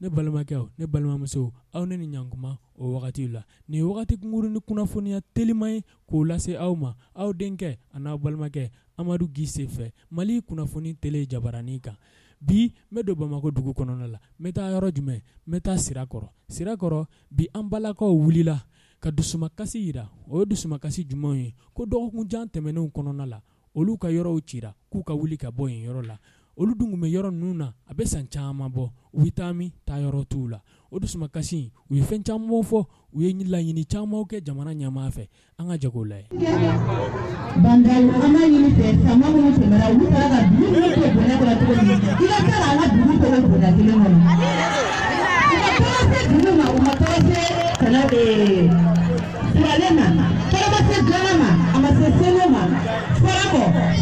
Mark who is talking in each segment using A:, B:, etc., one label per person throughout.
A: Ne balimakɛw, ne balimamusow, aw ne ni ɲankuma o wagati la. Nin ye wagati kunkurunnin kunnafoniya teliman ye k'o lase aw ma, aw denkɛ an'aw balimakɛ Amadu Gise fɛ, Mali kunnafoni tele jabaranin kan. Bi n bɛ don Bamakɔ dugu kɔnɔna la, n bɛ taa yɔrɔ jumɛn? N bɛ taa Sirakɔrɔ. Sirakɔrɔ, bi an balakaw wulila ka dusumakasi jira. O ye dusumakasi jumɛn ye? Ko dɔgɔkun jan tɛmɛnenw kɔnɔna la, olu ka yɔrɔw cira k'u ka wuli ka bɔ yen yɔrɔ la. Olu dun tun bɛ yɔrɔ ninnu na a bɛ san caman bɔ, u bɛ taa min? Taa yɔrɔ t'u la. O dusumakasi, u ye fɛn caman fɔ, u ye laɲini caman kɛ jamana ɲɛmaa fɛ. An ka jɛ k'o lajɛ.
B: Bandaw an b'a ɲini fɛ faama minnu tɛmɛna olu taara ka dugu ninnu to bonya kɔnɔ cogo min i ka se k'an ka dugu to bonya kelen kɔnɔ u ma tɔɔrɔ se dugu ma u ma tɔɔrɔ se kana kuralen ma tɔɔrɔ ma se gana ma a ma se senu ma farakɔ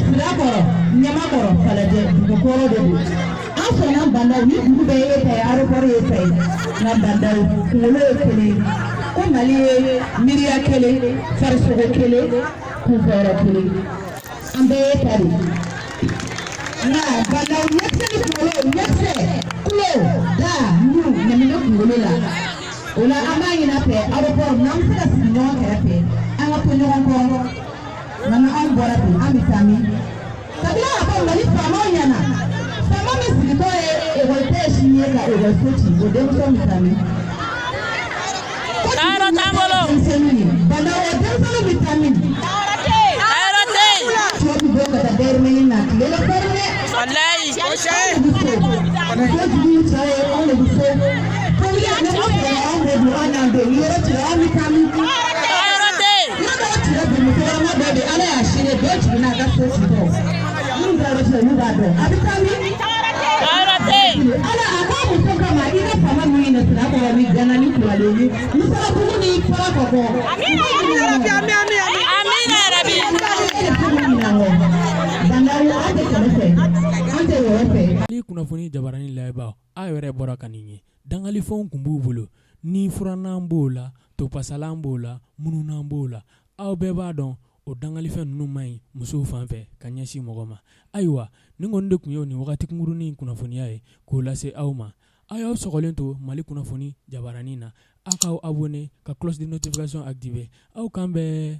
B: sirakɔrɔ ɲamakɔrɔ falajɛ dugu kɔrɔ de don an sɔnna bandaw ni dugu bɛɛ ye ta ye aéroport ye ta ye nka bandaw kunkolo ye kelen ye ko mali ye miiriya kelen farisogo kelen kunfɔyɔrɔ kelen an bɛɛ ye ta de nka bandaw ɲɛkisɛ ni kunkolo ɲɛkisɛ tulo da nun nɛni bɛ kunkolo la o la an b'a ɲini a fɛ aéroport n'an bɛ se ka sigi ɲɔgɔn kɛrɛfɛ an ka to ɲɔgɔn kɔrɔ nka ni anw bɔra bi an bɛ taa min kabila ka bɔ mali faamaw ɲɛna faama min sigitɔ ye ekɔli tɛ sini ye ka ekɔliso ci o denmuso bɛ taa min.
C: Taayɔrɔ t'an bolo.
B: Denmisɛnninw ye banda o denmisɛnninw bɛ taa min.
C: Taayɔrɔ tɛ yen.
B: Cɛw bɛ bɔ ka taa dɔrɔmɛ ɲini na tile la fɛrɛ dɛ.
C: Walayi.
B: Anw de bɛ so muso jugu cɛ ye anw de bɛ so tobili ne ko sɔrɔ anw de don an n'an don ni yɔrɔ cira anw bɛ taa min.
C: Taayɔrɔ tɛ yen.
B: Yɔrɔ dɔw cira bi musokɔrɔba dɔ bɛ ala y'a seere dɔ jiginna a ka so citɔ minnu taara yɔrɔ cira olu b'a dɔn a bɛ taa min.
C: Taayɔrɔ tɛ yen.
B: Ala a ko muso kama i ka faama min ɲini Sirakɔrɔ ni Gana ni Kuralen ni Musalabugu ni Farakɔkɔ.
C: Amina yarabi.
B: Bandaw an tɛ kɛlɛ fɛ an tɛ wɔyɔ fɛ.
A: Mali kunnafoni jabaranin lajɛbaaw, aw yɛrɛ bɔra ka nin ye dangalifɛnw tun b'u bolo ni furannan b'o la topasalan b'o la mununan b'o la aw bɛɛ b'a dɔn o dangalifɛn ninnu man ɲi musow fan fɛ ka ɲɛsin mɔgɔ ma ayiwa nin kɔni de tun ye nin wagati kunkurunnin kunnafoniya ye k'o lase aw ma aw y'aw sɔgɔlen to mali kunnafoni jabaranin na aw k'aw abonné ka cloche de notification activer aw kan bɛn.